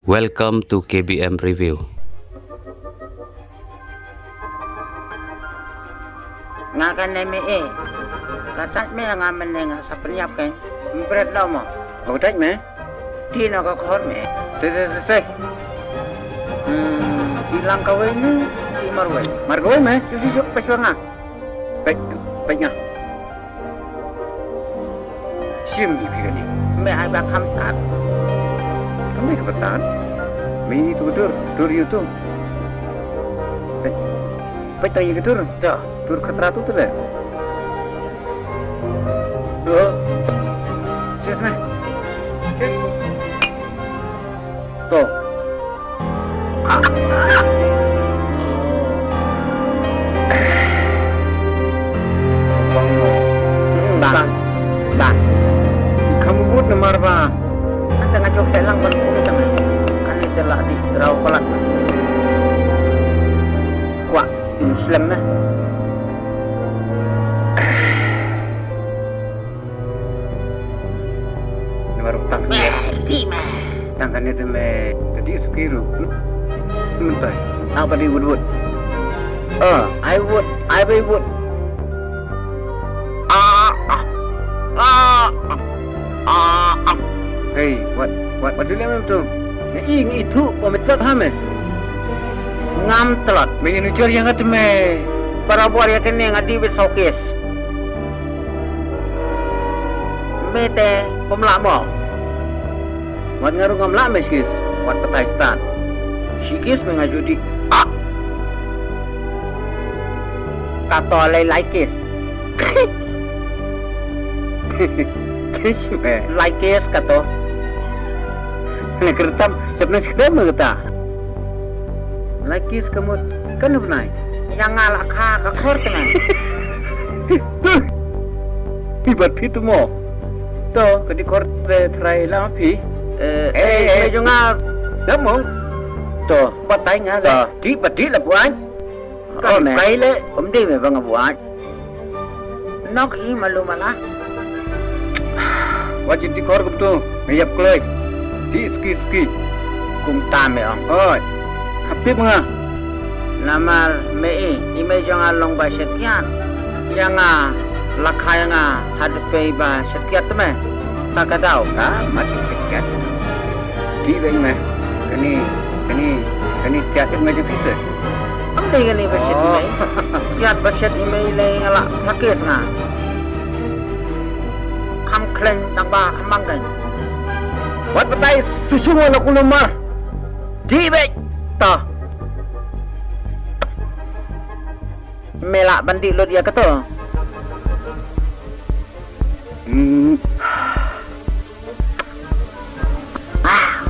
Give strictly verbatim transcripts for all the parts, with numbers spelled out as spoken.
Welcome to K B M Review. Nga kane me e. Ka tat me nga mene nga sa pynïap kein. Ym bret daw mo. Ka tat me. Ti na ka khor me. Se se se se. Hmm, ti lang kawei ne ti marwei. Markawei me. Se se se, peit shuwa nga. Peit, peit nga. Shim ïa phi kane. Me ai ba kham tat. Kam dei kaba tat. Me ïa tu ka dur, dur ïa tu. Peit. Peit tang ïa ka dur. Ja, dur khatra tu te le. Oh. Cheers me. Cheers. To. Bang. Bang. Bang. Kham wut namar ba. Anta nga jop lang ban kum tang. Kane te la di draw palat. Kwah in slem me. Namar tang kane. Tang kane te me tadi suki ru. Mentai. Apa di wut wut? Ah, I would, I will would. Ah, ah, ah, ah, ah. Hey, what, what, what do you mean to? Ngi ngi tu, ko me tlot ha me. Ngam tlot. Me ngi nujar yang kat me. Para buar ya kene ngadi bet sokis. Me te pemlak mo. Wat nga ruh ngam lah me shikis. Wat patai stad. Shikis me nga judi. Ah! Kato lai laikis. Kis me. Laikis kato. Ne kertam sepne sekdem me kata. Laikis kamut. Kan bnai. Yang nga la kha ka khor tnai. Ibat phi tu mo. To, ka di khor te trai la phi. Eh, eh, eh, jong nga. Dah mo. To, batai nga la. Di, badi la buan. Ka me kai le, um di me bang buan. Nok i malu mala. Wajib di khor kumtu, me yap kloi. Di suki suki. Kumta me ong. Oi. Khap tip nga. Namar me i, i me jong nga long ba shet kiat. Yang nga, la kha yang nga, had pei ba shet kiat te me. Ta ka daw. Ka mat shet kiat. Di beng me. Kani, kani, kani kiat me jong pisa. Am dei kani ba shet me. Kiat ba shet me le nga la pakis nga. Kham khleng tang ba kham bang kan. Wat batai susu wala kulumar. Di bek. Ta. Me lah ban di lut ïa kato. Hmm. Ah.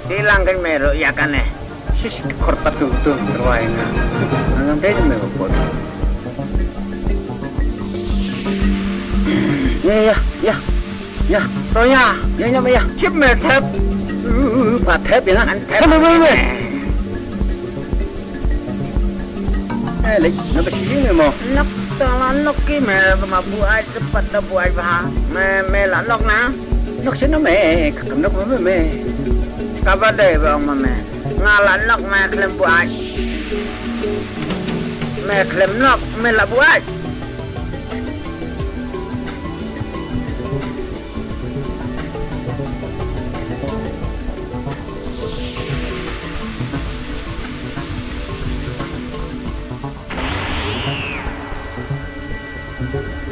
Ti lang kan me ruh ïa kane. Sis, khor pat tu tu terwai na. Nang te me ko. Ya ya ya. Ya. To ya. Ya ya ya. Chip me thep. Pat thep ïa na. Thep me me. Eh, lei, na ba shi me mo. Nok ta la nok ki me, ma buai, te pat da buai ba. Me, me la nok na. Nok sino me, ka kam nok me me. Ka ba dei ba ong ma me. Nga la nok me khlem buai. Me khlem nok, me la buai.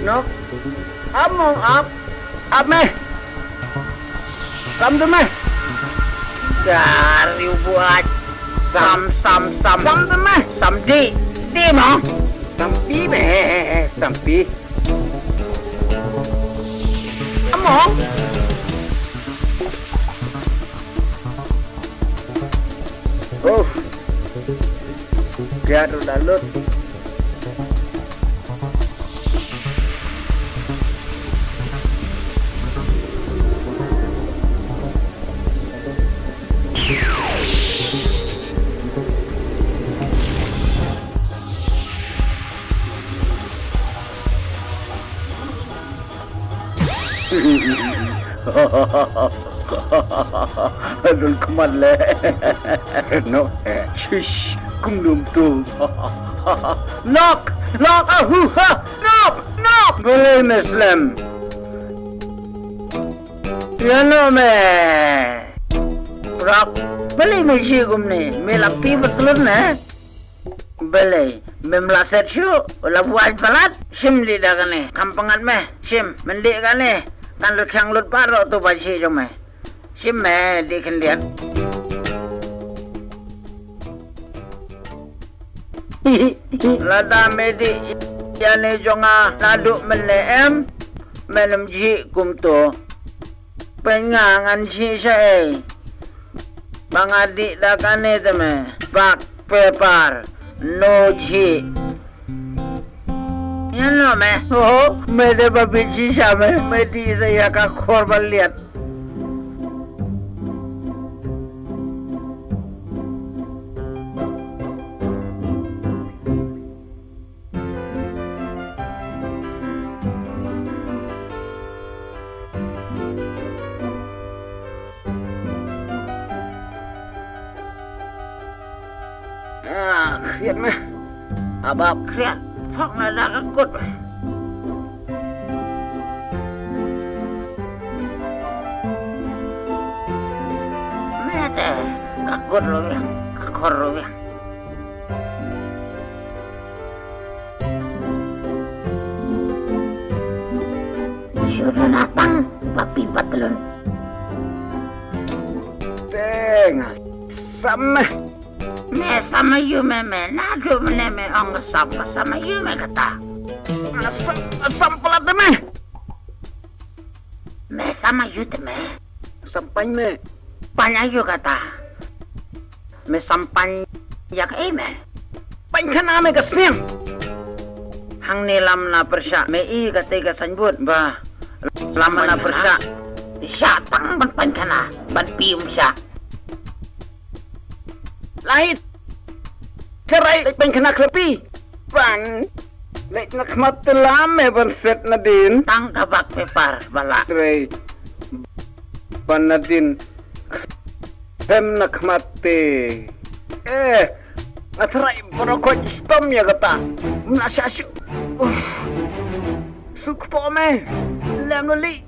Nok. Ap mo, ap. Ap me. Sam tu me. Dari buat. Sam, sam, sam. Sam tu me. Sam di. Di mo. Sampi me. Sampi. Amo. Oh. Dia tu dalut. Dul khmat le. No. Shish, kum dum tu. Nok, nok, ahu, ha, nok, nok. Balei me slem? Ïano me? Prok, balei me shi kumne? Me la phi patlun ne? Balei mem la set shuh, la buaid palat? Shim dih da kane, kham pyngngad me. Shim, men dih kane, kan rkhiang lut baroh tu panshieh jong me. Shim me dih khyndiat. Lada me dih ïa ne jong nga naduh mynne em, men ym jhieh kumto. Peit nga ngan jhieh shaei. Ba nga dih da kane te me. Bak pepar. No jhieh. Ïano me? Oh, me dei ba bit shisha me. Me dih sa ïa ka khor ba liat. Ah, khriat me. Haba khriat, phok na da ka kut. Me te, ka kut ruh biang, ka khor ruh biang. Shu duna tang ba phi patlun. Te nga sam me. Me sam aïu me me, naduh mynne me ong nga sam, nga sam aïu me kata. Nga sam, nga sam palat me. Me sam aïu te me? Sam paiñ me. Paiñ aïu kata? Me sam paiñ ïa kaei me? Paiñ khana me ka sniang. Hangne lam na pyrshah me i kata ka signboard ba lam na pyrshah. Shah tang ban paiñ khana ban piem shah. Lait. Karai leit paiñ khana khlem phi. Ban leit na khmat te lam me ban set nadien. Tang ka bak pepar bala. Trei. Ban nadien. Khlem na khmat te. Eh. Nga trai baroh khoit stom ïa kata. Mna sha shu. Uff. Suk po me. Lem no li.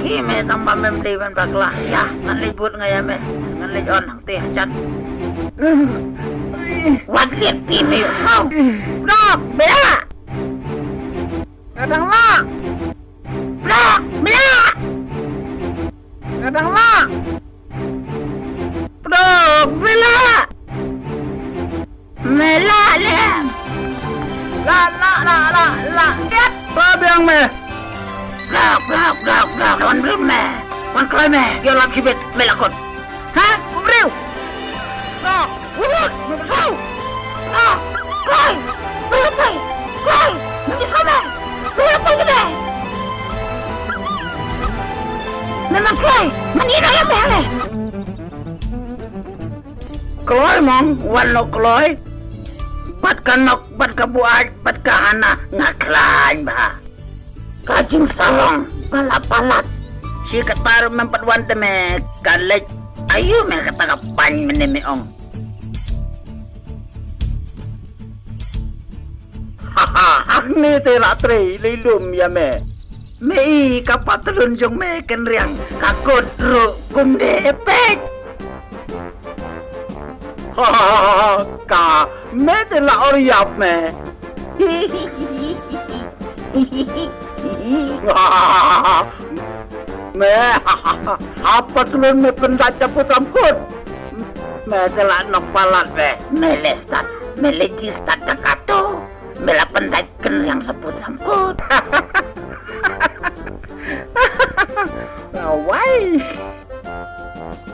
Hi me tang ba mem dei ban bakla. Ïa, ngan leit bud nga ïa me. Ngan leit on hangte hajan. Wat liat phi me. Hau. Dok, bia. Nga dang lah. Dok, bia. Nga dang lah. Dok, bia lah. Me lah lem. Lah, lah, lah, lah, lah. Tiap. Ba biang me. Blak, blak, blak, blak. Wan briew me. Wan kloi me. Ïa lap shibit me la kot. Ha? Ku briew. Blak. Wut, me saw. Ah, kloi. Kloi, kloi. Kloi. Me saw me. Kloi, kloi, kloi. Me man kloi. Man ïa me, ïa me. Kloi mong, wan noh kloi. Bad ka nok, bad ka buaid, bad ka hana, nga khlaiñ bha. Ka jingsarong, ka la palat. Shi katta ruh mem pat wan te me, ka leit. Aïu me kata ka paiñ mynne me ong. Ha ha, hangne te la trei lei lum ïa me. Me i ka patlun jong me kynriang ka kut ruh kumne peit. Ha ha ha, ka me te la or ïap me. Me ha patlun me pyndait ka put am kut. Me te la nok palat me. Me le stad, me le ji stad da kato. Me la pyndait kynriang sa put am kut. Awai.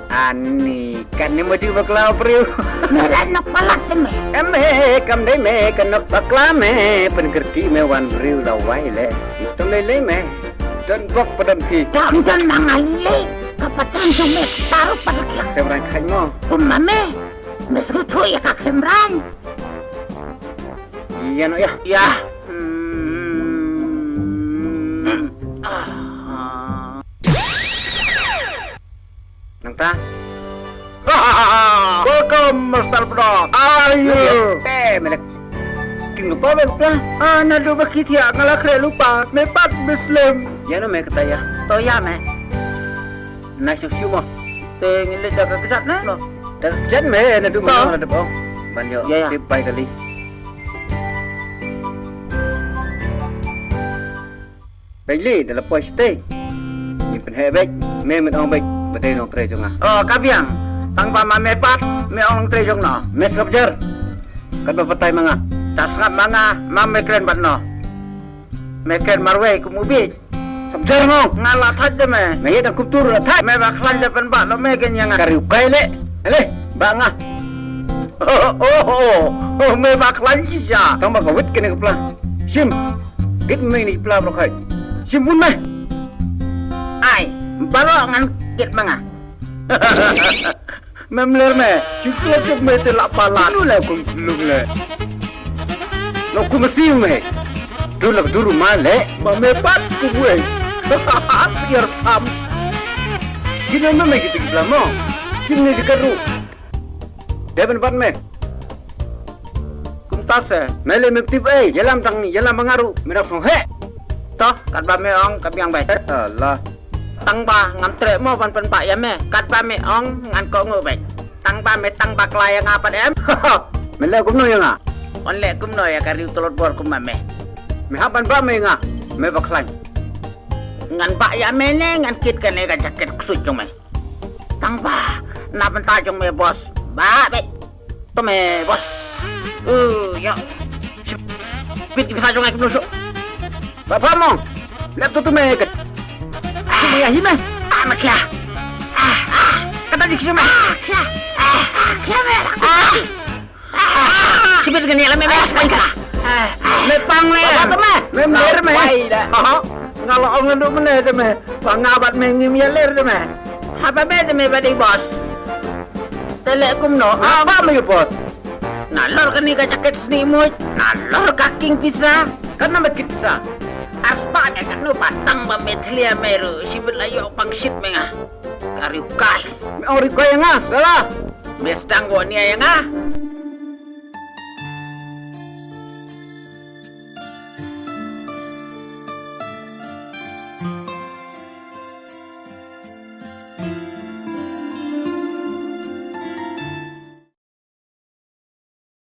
Ani, kane ma ju bakla briew. Me la nok palat te me. Em he, kam dei me, ka nok bakla me. Pynkyrti me wan briew lawai le. Itum lei lei me. Don bok padon phi. Dam don ma nga lei. Ka patron jong me taru pada kiak. Khem rang khain mo. Pum ma me. Me sku chu ïa ka khem rang. Ïa no ïa. Ïa. Hmm. Ta. Welcome, Mister Pdok. How are you? Te, me la king lupa ba pla. Ah, naduh ba ki thiah nga la khreh lupa. Me pat bislem. Ïa no me kata ïa. To ïa me. Nai suk suk mo. Te ngin leit da ka kjat ne? Da ka kjat me, naduh me la dep ong. Ban ïoh. Ïa, ïa. Tip bai kali. Beit li, da la poi shatei. Ngi pynheh beit, me men ong beit, ba dei nongtrei jong nga. Oh, ka biang. Tang ba ma me pat, me ong nongtrei jong no. Me sngap jer. Katba batai ma nga. Ta sngap ma nga, ma me kren bad no. Me kren marwei kum u bieit. Sngap jer ngong. Nga la thait de me. Me ïa dang kumtur la thait. Me ba khlaiñ de pynbah no me ken ïa nga. Ka riewkai le. Ele, ba nga. Oh, oh, oh, oh, me ba khlaiñ shisha. Tang ba ka wit kane ka pla. Shim. Git me ni pla bro khai. Shim bun me. Ai, baroh ngan git ma nga. Mem ler me, chukla chuk me te la pala. Lu le kum lu le. No kum si me. Tu la duru ma le. Ma me pat kum we. Yar pam. Git me me git git la mo. Shim ni di karu. Deben bat me. Kumta se, me le me tip ei, ïalam tang, ïalam ba nga ruh, me dang sngewheh. To, katba me ong, ka biang bai. Alah. Tang ba, ngam treh mo ban pynbah ïa me. Katba me ong, ngan kohnguh bai. Tang ba me tang bakla ïa nga pat em. Me leh kumno ïa nga? Yn leh kumno ïa ka riew tlot bor kum ma me. Me hap ban bah me ïa nga, me bakhlaiñ. Ngan bah ïa me ne, ngan kit kane ka jaket ksuid jong me. Tang ba, na bynta jong me boss. Bah, beit. To me boss. Uh, ya. Pit ki pisa jong me kumno suk. Bah, bah mong. Lep tu tu me ket. Tu me hi me. Ah, me kia. Ah, ah. Kata ji kisu me. Ah, kia. Ah, ah, kia me. Ah. Sibit gani la me me pang ka. Me pang le. Apa tu me? Me mer me. Nga la ong ndu mene de me. Pang nga bad me ngim ïa ler de me. Haba me de me bad i boss. Te leh kumno? Apa me boss? Nalor kani ka jaket sni muj. Nalor ka king pisa. Kan nama kit pisa. Aspa ne kanu patang ba me thlia me ru. Sibit la ïoh pang shit me nga. Ka riewkai. Me ong riewkai ïa nga, salah. Me sdang won ïa nga.